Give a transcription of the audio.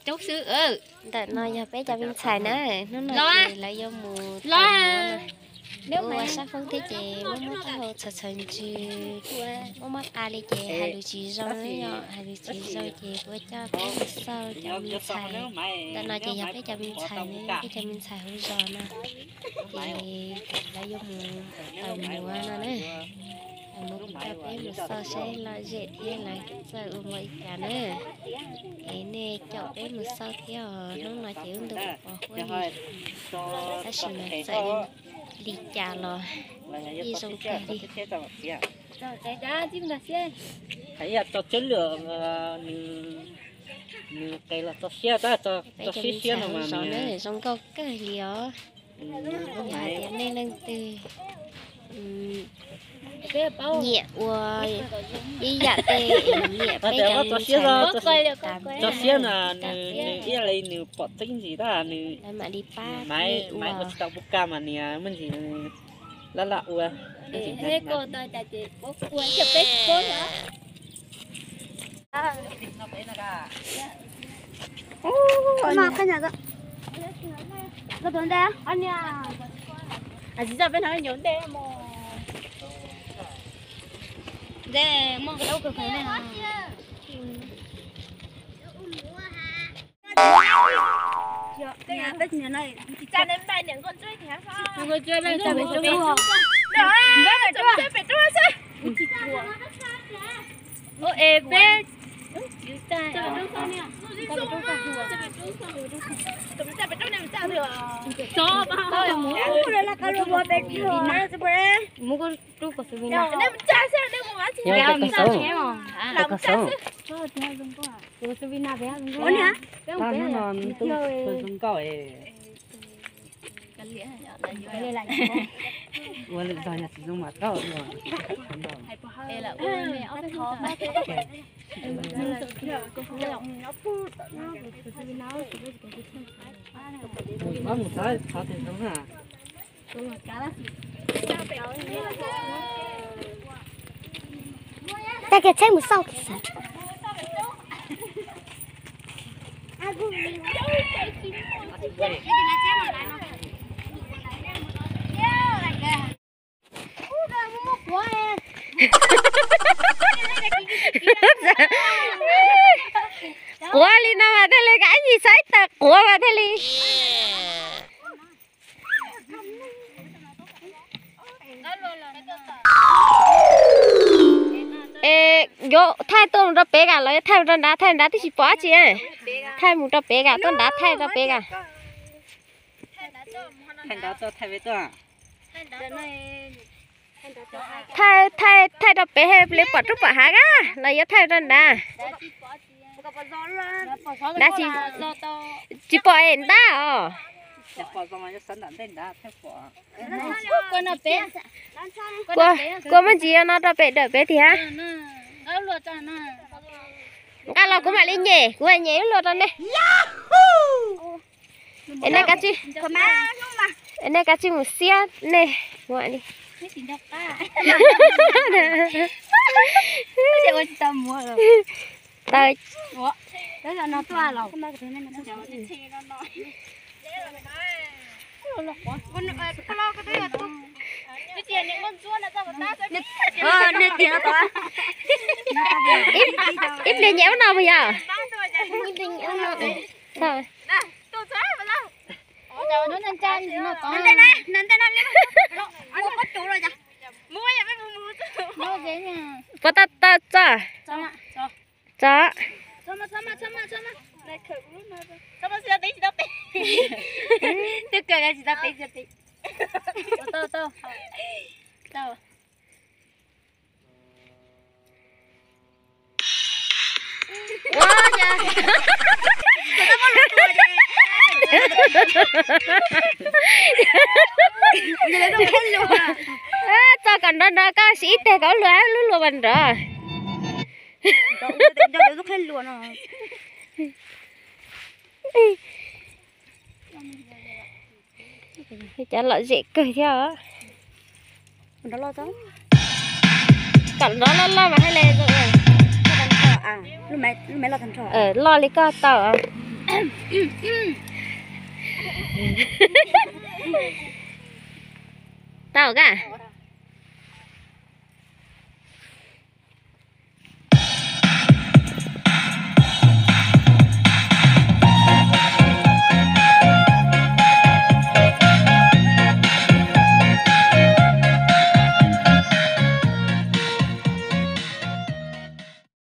Coob xwb. Ntawm no yog peb cov me ntxhais na, hnub no ces lawv yuav mus tau muav no. Ua sab foob thiab ces muab muab taub hau txhawv txhawv ntsws, muab muab qa li ces hais lus tsis zoo, yog hais lus tsis zoo ces kuv coj peb mus xauj cov me ntxhais. Ntawm no ces yog peb cov me ntxhais, peb cov me ntxhais hauv zos no. Ces lawv yuav mus tau muav no na. Lawv muab kuv coj peb mus xauj saib lom zem thiab lawv txawj ua muav li cas na. Es nej caum peb mus xauj thiab os, hnub no ces lub ntuj pos huab li, tab sis mas txawm li cas los yeej zoo kawg li. Hais ib yam tso tseb lwm, nws qes los tso siab tab, tso siab siab no mas zoo nkauj kawg li os. Yog hais tias nej leej twg nyiam ua ib yam tej, nyiam peb cov me ntxhais no, tso siab no, nws ib yam li nws pom tseeb ntsis tab nws, lawv mam li pab nej ua, ua tsis tau pub kaj mas nias muaj ntsis laj laj ua. Ua lwm zog yog tsis zoo mas tau. Mus xav thov tes zoo na. Tag kiag tsheb mus xauj. Quav li no mas thiaj li, kav tsij xav ib tawm quav mas thiaj li. Es yuav thaij tuaj mus rau pem kam los yuav thaij mus rau nrad, thaij nrad twb tsis pom dab tsi. Thaij mus rau pem kam, tuaj nrad thaij rau pem kam. Thaij, thaij, thaij rau pem li pom roob pom hav a, los yuav thaij rau nrad. Nrad tsis, tsis pom es ntab os. Kua, kua muaj ntsis no rau pem dawm pem tiag. Nqa los kuv mam li nyem, kuv nyem ib luag rau nej. Es nej kav tsij, es nej kav tsij mus xiab nej ua li. Taw. Ib, ib pliag nyem ub no mus yog. Puas tau tau tso? Tso. Twb kawg tsis tau pem. Tso kom nrov nrov, koj siv ib teg kom ub luag, lub luag mas nrov. Cov lom zem kawg thiab. Kom nrov loj loj mas hais li. Loj li koj tau. Tau ka?